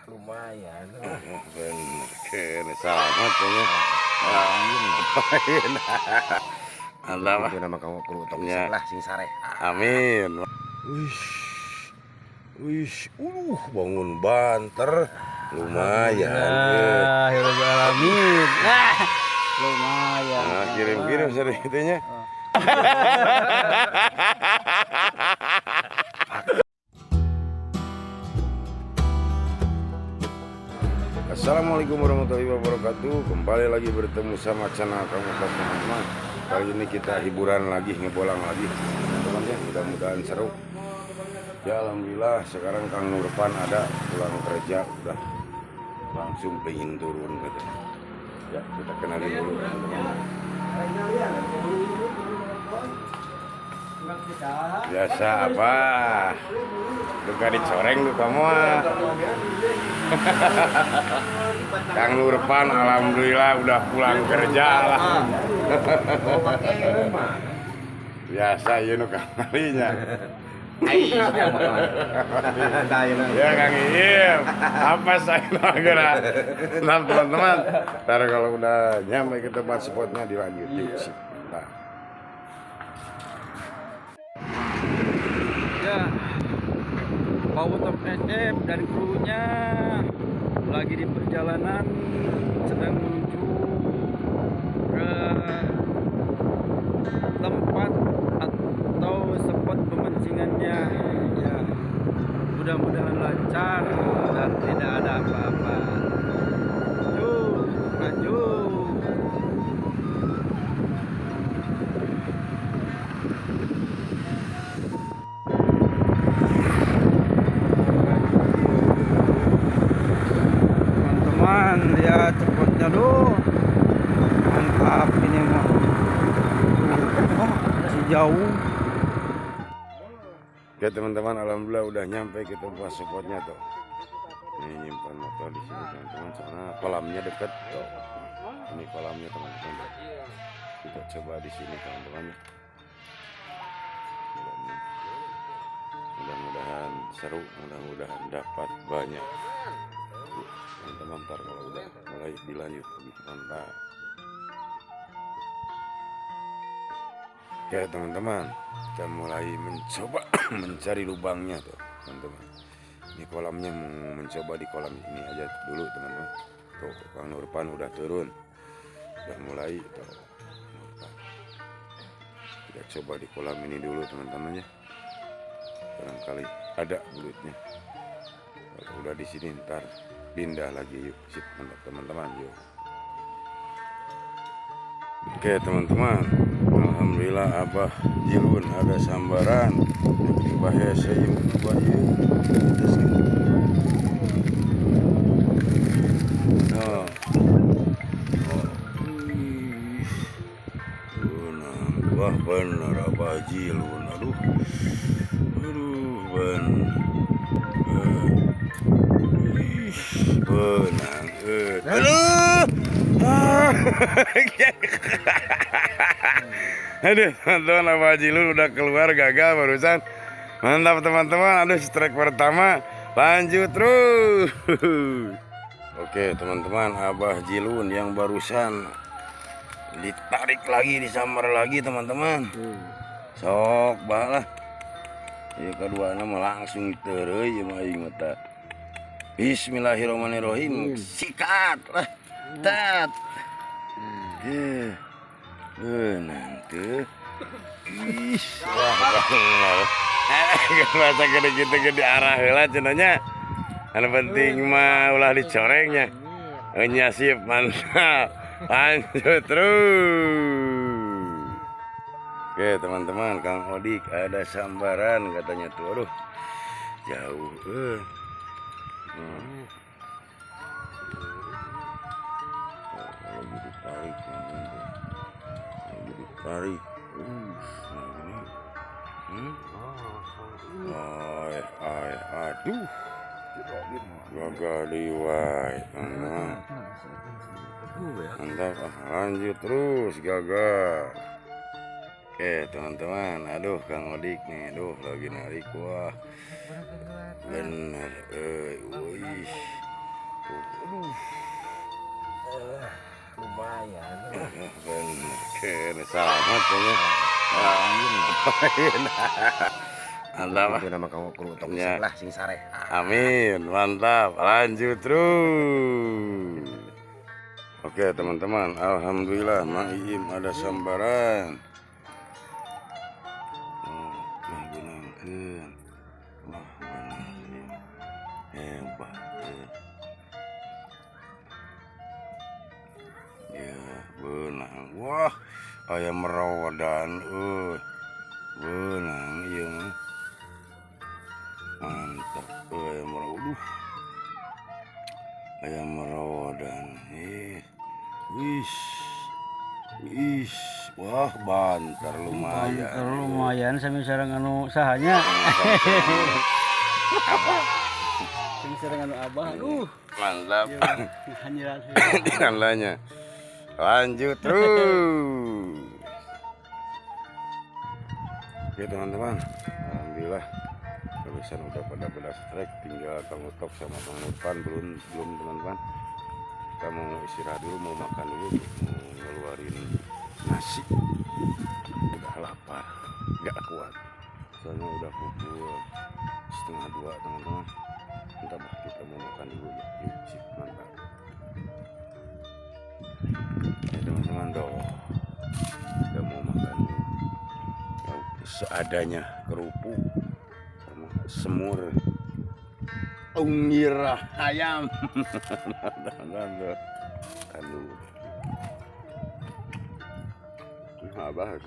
Lumayan. Bener kene selamat ya. Amin. Mantap ah. Itu nama kamu kudu tong Ya. lah sing sareh. Amin. Wih. Wih, bangun banter. Lumayan. Alhamdulillah. Nah, lumayan. Nah, kirim-kirim sering itunya. Assalamualaikum warahmatullahi wabarakatuh. Kembali lagi bertemu sama channel Kamu teman-teman. Kali ini kita hiburan lagi, ngebolang lagi teman-teman ya. Mudah-mudahan seru. Ya alhamdulillah sekarang Kang Nurpan ada pulang kerja udah langsung pengen turun gitu. Ya kita kenalin dulu teman-teman. Biasa apa? Duka dicoreng duka mah. Kang Nurpan alhamdulillah udah pulang kerja lah. Biasa ya nu kamarinya. Ya Kang Iim, apa saya gerak? Nah teman-teman, ntar kalau udah nyampe ke tempat spotnya dilanjut yuk. Sip. Nah. Ya, Pak Top SF dan krunya lagi di perjalanan sedang menuju ke tempat atau spot pemancingannya. Ya, mudah-mudahan lancar dan tidak ada apa-apa. Yuk, lanjut. Teman-teman, ya cepatnya tuh mantap ini mah. Oh, masih jauh. Oke teman-teman, alhamdulillah udah nyampe ke tempat spotnya tuh. Ini nyimpan motor di sini teman-teman, soalnya kolamnya deket tuh. Ini kolamnya teman-teman. Kita coba di sini teman-teman. Mudah-mudahan seru, mudah-mudahan dapat banyak. Teman-teman, ntar kalau udah mulai dilanjut lagi, mantap. Oke teman-teman, kita mulai mencoba mencari lubangnya tuh teman-teman. Ini kolamnya, mau mencoba di kolam ini aja dulu teman-teman. Tuh Kang Nurpan udah turun, udah mulai tuh Nurpan. Kita coba di kolam ini dulu teman-teman ya. Barangkali ada belutnya. Kalau udah di sini ntar pindah lagi yuk, sip, mantap teman-teman yuk. Oke teman-teman, alhamdulillah Abah Jilun ada sambaran. Bahaya saya Abah Jilun. Oh. Wah bener Abah Jilun, aduh, aduh bener. Benang, aduh. Aduh teman-teman, Abah Jilun udah keluar gagal barusan. Mantap teman-teman, aduh strike pertama, lanjut terus. Oke teman-teman, Abah Jilun yang barusan ditarik lagi, disambar lagi teman-teman. Sok balah. Ya kedua nama langsung tereuy mah aing mata. Bismillahirrahmanirrahim. Sikat lah. Tat. Nanti. Ih, wah bener. Masa gede gitu gede arah heula cenah. Anu penting mah ulah dicorengnya. Nya sip, mantap. Lanjut terus. Oke teman-teman, Kang Odik ada sambaran katanya tuh. Aduh, jauh. Lagi ditarik, lagi ditarik. Nah ini. Ay, aduh, gagal diwai. Mantap, lanjut terus gagal. Oke teman-teman, aduh Kang Odik nih, aduh lagi narik, wah bener, wih. Lumayan. Bener, selamat pokoknya. Amin. Mantap. Itu nama kamu kudu tong Ya. lah sing sareh. Amin, mantap. Lanjut terus. Oke teman-teman, alhamdulillah Mak Iim ada sambaran. Oh, nah benangkeun. Wah, bener. Hebat. Eh. Ya, beunang. Wah, aya merodan euy. Beunang ieu mah. Mantap, euy aya merodan. Aya merodan. Ih. Wis. Wis. Wah, banter lumayan. Banter lumayan sami sareng anu sahanya. Sami sareng anu abah. Aduh. Mantap. Hanyiran. Nalanya. Lanjut terus. Oke teman-teman, alhamdulillah barusan udah pada pada strike, tinggal Kang Utok sama Kang Nurpan belum belum teman-teman. Kita mau istirahat dulu, mau makan dulu, mau ngeluarin nasi. Udah lapar, nggak kuat. Soalnya udah pukul 1:30 teman-teman. Entah bah, kita mau makan dulu ya. Yuk, sip, mantap. Ya teman-teman tuh, kita mau makan lauk seadanya, kerupuk sama semur ungir ayam. Teman-teman tuh, makan dulu. Abah, ah.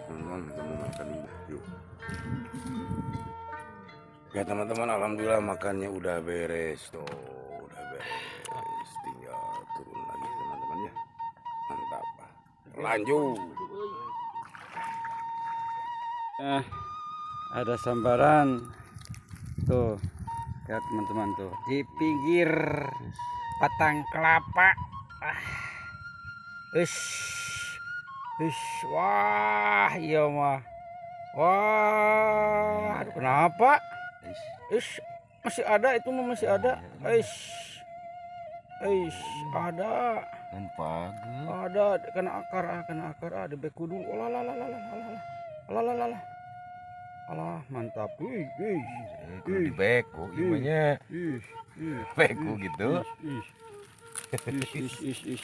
Teman-teman, kita mau makan dulu. Yuk. Ya teman-teman, alhamdulillah makannya udah beres tuh, udah beres. Tinggal turun lagi teman-teman ya. Mantap. Lanjut. Ada sambaran tuh, lihat teman-teman tuh di pinggir batang kelapa. Ah. Ish. Ish. Wah, iya mah. Wah, aduh, kenapa? Ish, masih ada itu mah, masih ada. Ish. Ish, ada. Dan pagi. Ada kena akar, ah, kena akar, ah, di beku dulu. Olah, lah, lah, lah, lah, lah. Alah, lah, lah, lah. Alah, mantap. Ih, ih. Kudu di beku ieu nya. Ih, ih. Beku gitu. Ih. Ih, ih, ih, ih, ih, ih,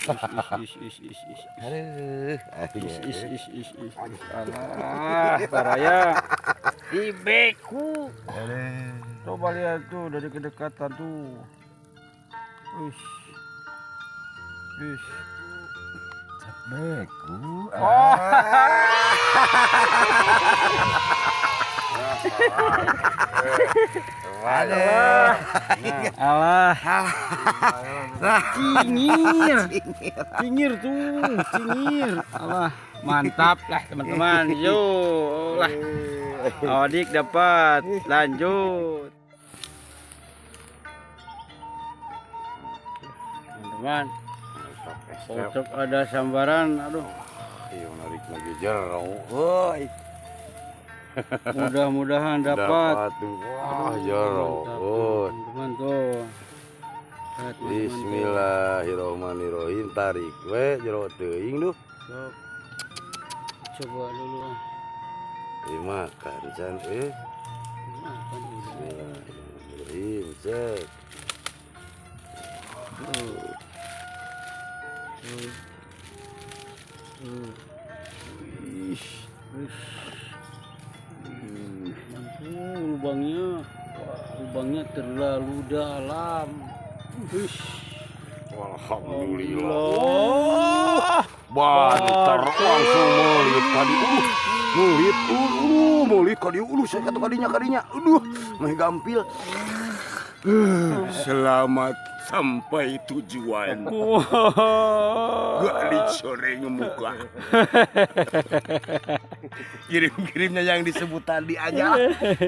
ih, ih, ih. Aduh, Ih, ih, ih, ih, ih. Alah, baraya. Di beku. Aduh. Coba lihat tuh dari kedekatan tuh. Ih. Ih. Beku. Oh. Aduh. Alah. Cingir. Cingir tuh, cingir. Alah, mantap lah teman-teman. Yuk lah. Odik dapat. Lanjut. Teman-teman, untuk ada sambaran, aduh. Iya, menarik lagi jero. Woi. Mudah-mudahan dapat. Wah, jero. Teman-teman tuh. Bismillahirrahmanirrahim. Tarik we jero teuing duh. Coba dulu. Dimakan can eh. Bismillahirrahmanirrahim. Cek. Ih. Lubangnya, wah, lubangnya terlalu dalam. Wih. Alhamdulillah. Banter langsung melit kali. Melit, melit kali. Saya kata kadinya kadinya. Aduh, meh gampil. Selamat sampai tujuan. Gak dicoreng muka. Kirim-kirimnya yang disebut tadi aja.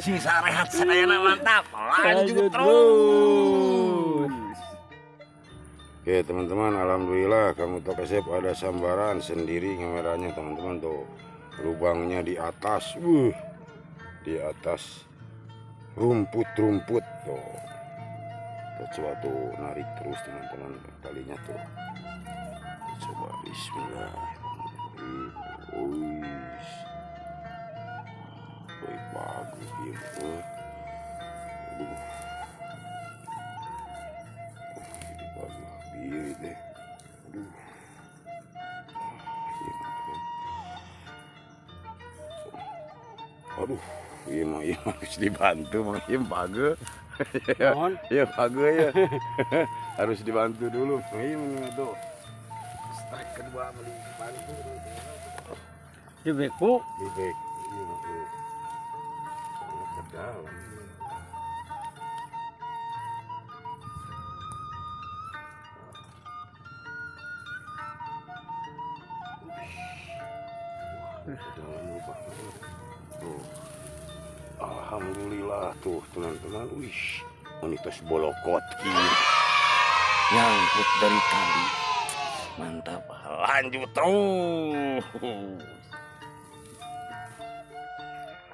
Sing sarehat sadayana mantap. Lanjut terus. Oke teman-teman, alhamdulillah Kang Utok Asep ada sambaran sendiri kameranya teman-teman tuh. Lubangnya di atas, di atas rumput-rumput tuh. Kita coba tuh narik terus teman-teman talinya tuh. Kita coba bismillahirrahmanirrahim. Wih, bagus gitu. Aduh. Bagus deh. Aduh. Aduh, iya mah iya harus dibantu Mang Im page. Iya page ya. Harus dibantu dulu. Mang Im tuh. Strike kedua beli bantu. Di beku. Di bek. Iya mah. Ke dalam. Dalam lubang tuh. Alhamdulillah tuh teman-teman. Wih, monitos bolokot nyangkut dari tadi. Mantap, lanjut terus.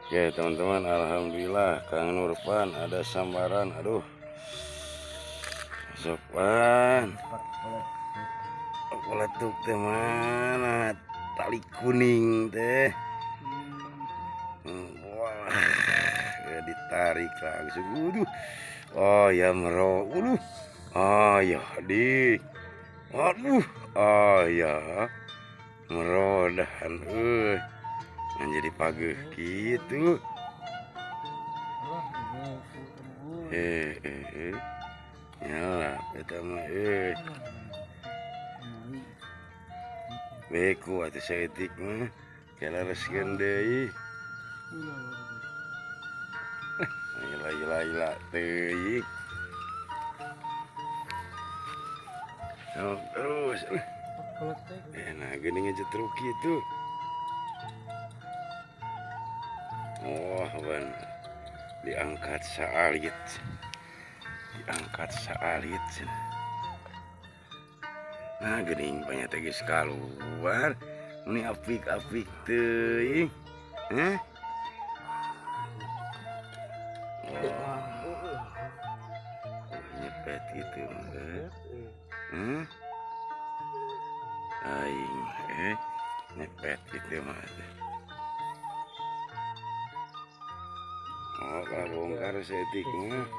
Oke teman-teman, alhamdulillah Kang Nurpan ada sambaran. Aduh, sopan peletuk teh mana tali kuning teh. Wah, ya ditarik langsung. Waduh. Oh ya mero. Waduh. Oh ya di. Aduh. Oh ya. Merodahan euy. Menjadi pageuh gitu. Nyala eta mah euy. Beku atuh saeutik mah kalareskeun deui. Ila ila ila teuing. Oh, terus. Nah, geuning ngejetruk kitu. Wah, ban diangkat saalit. Diangkat saalit. Nah, geuning banyak teh geus kaluar. Meni apik-apik teuing. Hah? Oh. Nyepet gitu. Hah? Aing nyepet gitu mah. Oh, kalau bongkar saeutik mah.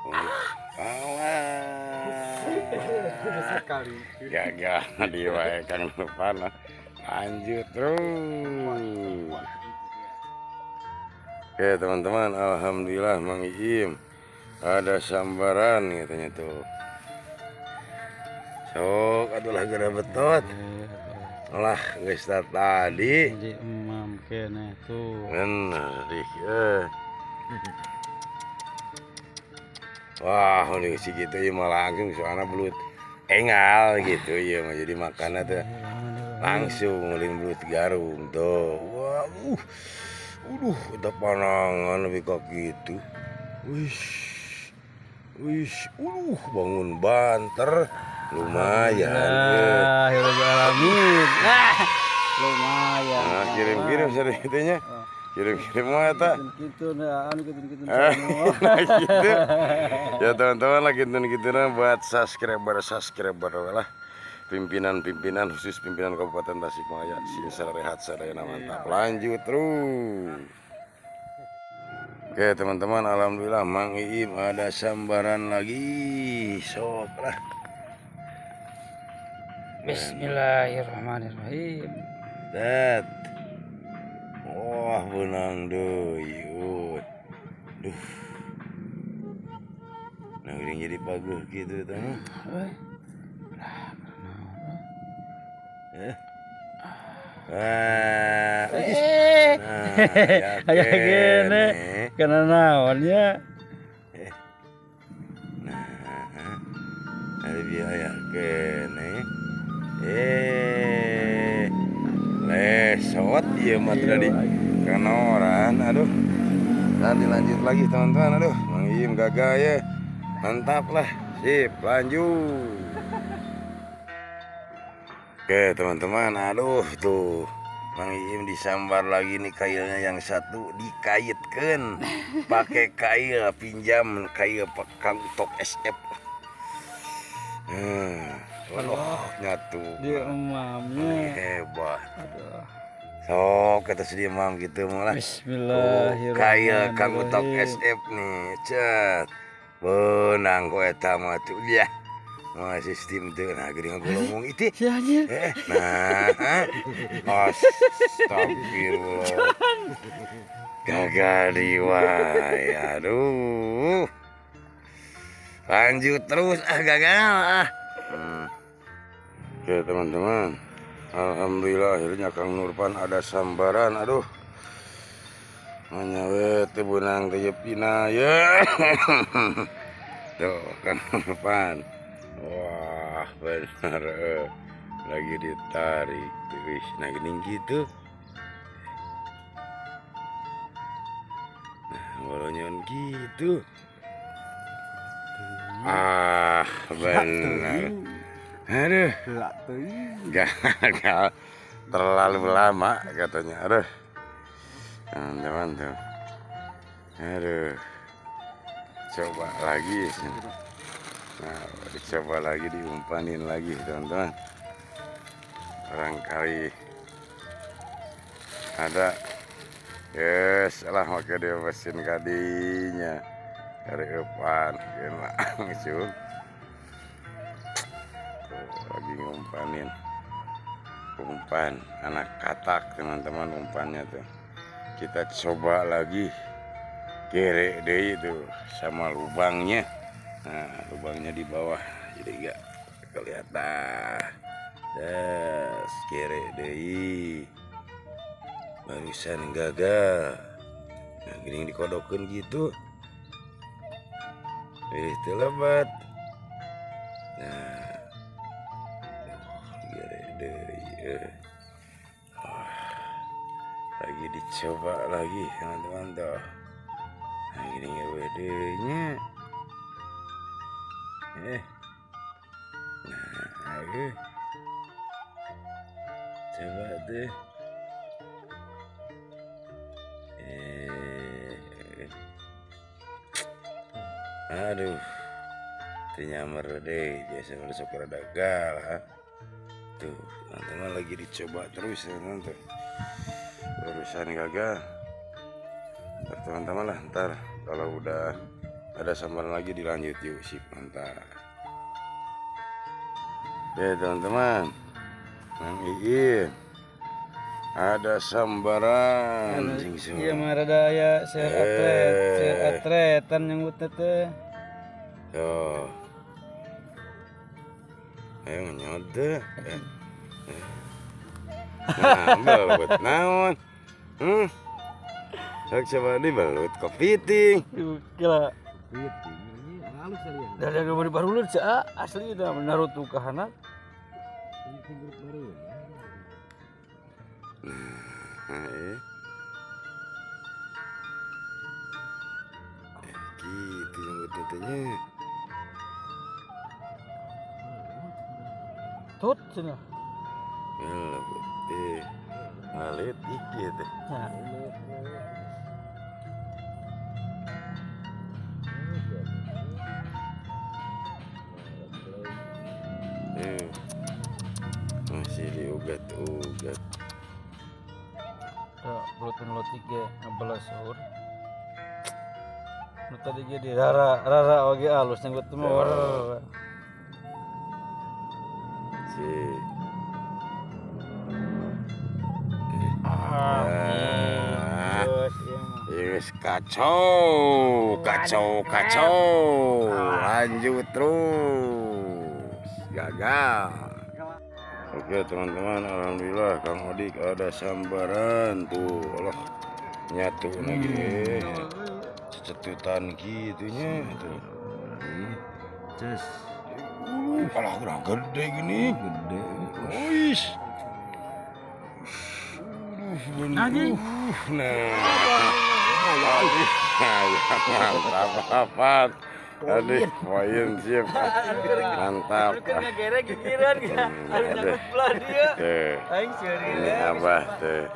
Oh. Awas. Sekali. Gagal di wae Kang Nurpan. Lanjut terus. Oke teman-teman, alhamdulillah Mang Iim ada sambaran katanya tuh. Sok atulah geura betot. Lah geus tadi. Jadi emam keneh tuh. Bener ih. Wah, ini sih gitu ya malah langsung soalnya belut engal gitu ya mah jadi makannya tuh langsung ngelin belut garung tuh. Wah, udah panangan lebih kok gitu. Wih, wih, bangun banter lumayan. Alhamdulillah. Lumayan. Nah, kirim-kirim sering itunya. Kirim-kirim mah eta. Gitu nah, anu gitu-gitu. Nah, gitu. Ya teman-teman lah gitu-gituna buat subscriber lah. Pimpinan-pimpinan khusus pimpinan Kabupaten Tasikmalaya sing sarehat sadayana mantap. Lanjut terus. Oke teman-teman, alhamdulillah Mang Iim ada sambaran lagi. Sok lah. Bismillahirrahmanirrahim. Dat. Wah, benang deui. Duh. Nah, geuning jadi paguh kitu tah mah. Wah. Aya gene. Kana naon nya? Nah, ada biaya kene. Lesot ieu mah tadi kanoran. Aduh. Nanti lanjut lagi teman-teman. Aduh, Mang Iim gagal ya. Mantap lah. Sip, lanjut. Oke teman-teman, aduh tuh Mang Iim disambar lagi nih kailnya yang satu dikaitkan pakai kail pinjam kail Kang Tok SF. Oh, nyatu. Dia emamnya hebat. Aduh. Sok kata si emam gitu malah. Bismillahirrahmanirrahim. Kail Kang Tok SF nih, cet. Benang kok eta mah tuh ya. Wah, sistem tuh, nah gini ngomong itu. Si anjir. Nah, astagfirullah. Gagal diwai, aduh. Lanjut terus, gagal ah. Oke teman-teman, alhamdulillah akhirnya Kang Nurpan ada sambaran, aduh. Manyawet teu beunang teu yepina ya. Tuh Kang Nurpan. Wah benar, lagi ditarik tuh, nah gini gitu. Nah bolonyon gitu. Ah benar. Aduh. Gagal terlalu lama katanya. Aduh. Teman-teman tuh. Aduh. Coba lagi. Nah, dicoba lagi, diumpanin lagi teman-teman. Barangkali ada. Yes, lah maka dia mesin kadinya. Dari depan, langsung. Tuh, lagi ngumpanin. Umpan anak katak teman-teman umpannya tuh. Kita coba lagi. Gerek deh itu sama lubangnya. Nah, lubangnya di bawah jadi enggak kelihatan. Das, gerek deui. Barusan gagal. Nah, gini dikodokeun gitu. Itu lebat. Nah, gerek deui. Lagi dicoba lagi teman-teman tuh. Nah, gini ngewe-nya. Nah, ayo. Coba deh. Aduh, nyamber deh. Biasa udah sok rada gagal. Tuh, teman-teman lagi dicoba terus teman-teman tuh. Barusan gagal. Ntar teman-teman lah, ntar kalau udah ada sambaran lagi dilanjut yuk, sip, mantap. Oke teman-teman, Mang Iin ada sambaran. Iya mah rada ya ser atletan yang buat teh. Tuh. Ayo nyod deh. Nah, belut naon? Sok coba dibelut kepiting. Gila. Kepiting ini halus kali ya. Dari baru baru cak asli dah menaruh tuh kahana. Nah, gitu yang betulnya. Tut cina. Ngalit dikit. Masih diugat-ugat. Ya, belutun lotik ge ngebelas sahur. Nu tadi ge di rara rara oge alus yang betul mah. Si. Yes, kacau, kacau, kacau. Lanjut terus. Gagal. Oke teman-teman, alhamdulillah Kang Odik ada sambaran tuh. Allah, nyatu lagi. Cecetutan gitunya tuh. Cus. Kalah kurang gede gini. Gede. Wis. Nah. Mantap, Aduh, poin sip. Mantap. Ini abah tuh.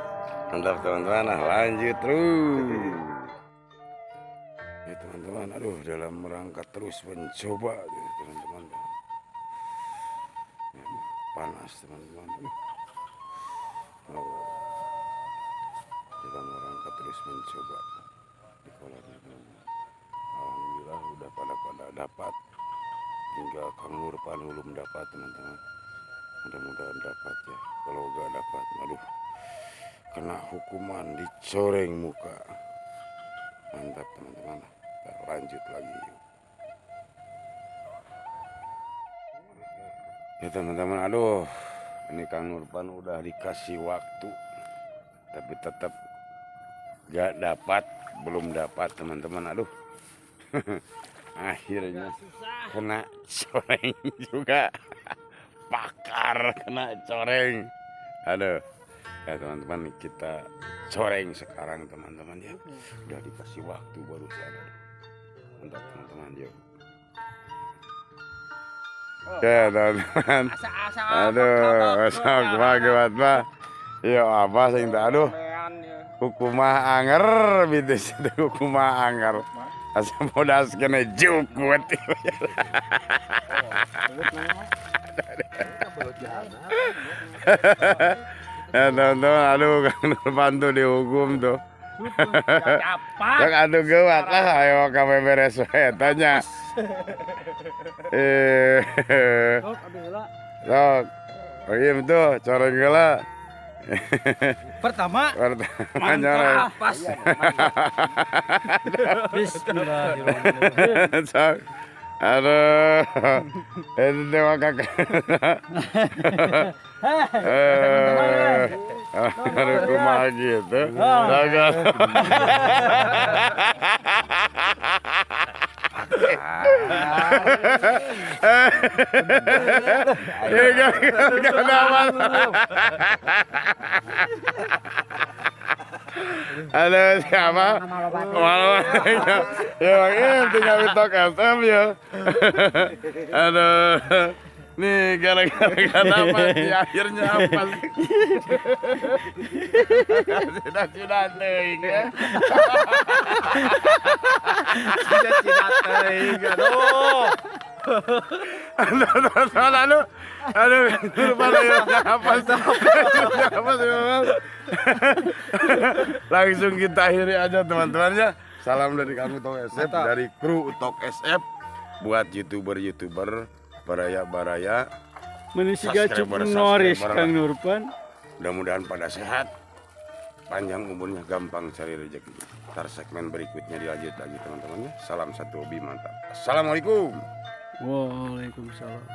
Mantap teman-teman. Nah, lanjut terus. Ya teman-teman, aduh dalam rangka terus mencoba teman-teman. Panas teman-teman. Oh. Dalam rangka terus mencoba di kolamnya teman-teman. Alhamdulillah udah pada dapat. Tinggal Kang Nurpan belum dapat teman-teman. Mudah-mudahan dapat ya. Kalau gak dapat, aduh, kena hukuman dicoreng muka. Mantap teman-teman. Kita lanjut lagi yuk. Ya teman-teman, aduh, ini Kang Nurpan udah dikasih waktu, tapi tetap gak dapat, belum dapat teman-teman. Aduh, akhirnya kena coreng juga, pakar kena coreng. Aduh, ya teman-teman, kita coreng sekarang teman-teman ya. Udah dikasih waktu baru sadar. Mantap teman-teman, yuk. Ya teman-teman, aduh, sok banget mah. Ya apa sing tak aduh. Hukumah anger bitis hukumah anger. Asa bodas kena jukut. Ya teman-teman, aduh Kang Nurpan tuh dihukum tuh. Yang aduh gawat lah, ayo kami beres wae tanya. Sok, iya tuh, coreng heula. Pertama, mantap, pas. Bismillahirrahmanirrahim. Sok, aduh, itu dewa kakak. Aduh, kumaha gitu. Halo, siapa? Malu. Ya, makanya tinggal di Tok SM ya. Aduh. Nih gara-gara apa sih akhirnya apa sih? Sudah teuing ya. Sudah teuing aduh. Aduh, aduh, lupa ya, apa sih? Apa sih? Langsung kita akhiri aja teman-teman ya. Salam dari kami Tok SF, dari kru Tok SF buat YouTuber-YouTuber baraya-baraya subscriber, Noris Kang Nurpan. Mudah-mudahan pada sehat, panjang umurnya, gampang cari rezeki. Ntar segmen berikutnya dilanjut lagi teman-temannya. Salam satu hobi mantap. Assalamualaikum. Waalaikumsalam.